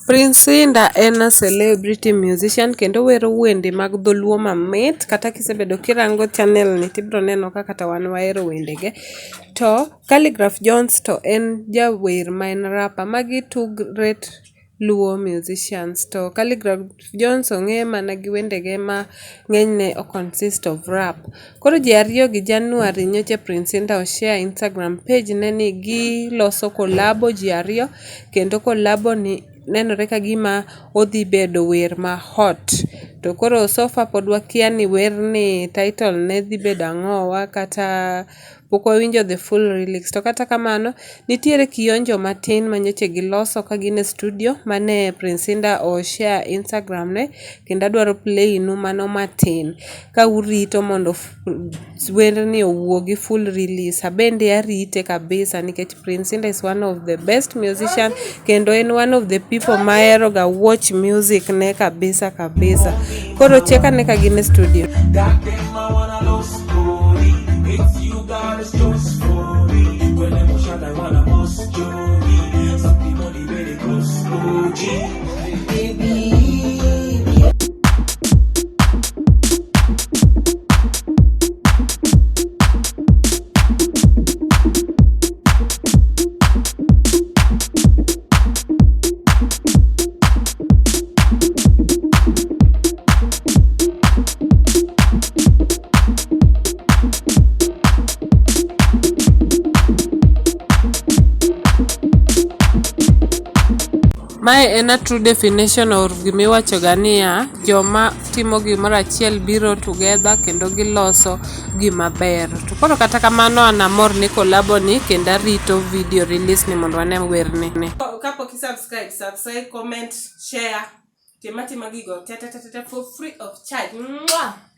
Prince Indah en a celebrity musician kendo owero wende mag dholuo mamit kata kisebedo kirango channel ni tibiro neno ka kata wan wahero wendege. To Khaligraph Jones to en jawer ma en rapper. Magi two great luo musicians. To Khaligraph Jones ong'e mana gi wendege ma ng'enyne o consist of rap. Koro ji ariyogi January nyocha Prince Indah o share Instagram page ne ni giloso collabo ji ariyo kendo collabo ni nenore ka gima odhi bedo wer ma hot. To koro so far pod wakia ni werni title ne dhi bedo ang'owa kata pok wawinjo the full lyrics. To kata kamano, nitiere kionjo matin manyocha giloso ka gin e studio mane Prince Indah o share Instagram ne kendo adwaro play nu mano matin ka urito mondo werni owuogi full release. Abende arite kabisa nikech Prince Indah is one of the best musician kendo en one of the people mahero ga watch music ne kabisa kabisa. Koro chek ane ka gin e studio. That them I wanna love story. It's you God is just for me. When emotion I wanna bust joy. Something money very close OG. Mae en a true definition of gimiwachoga niya, joma timo gimoro achiel biro together kendo giloso gima ber. To koro kata kamano an amor ni collabo ni kendo arito video release ni mondo wane werni. Kapok i subscribe, subscribe, comment, share. Tim atima gigo te te te te for free of charge. Mwah!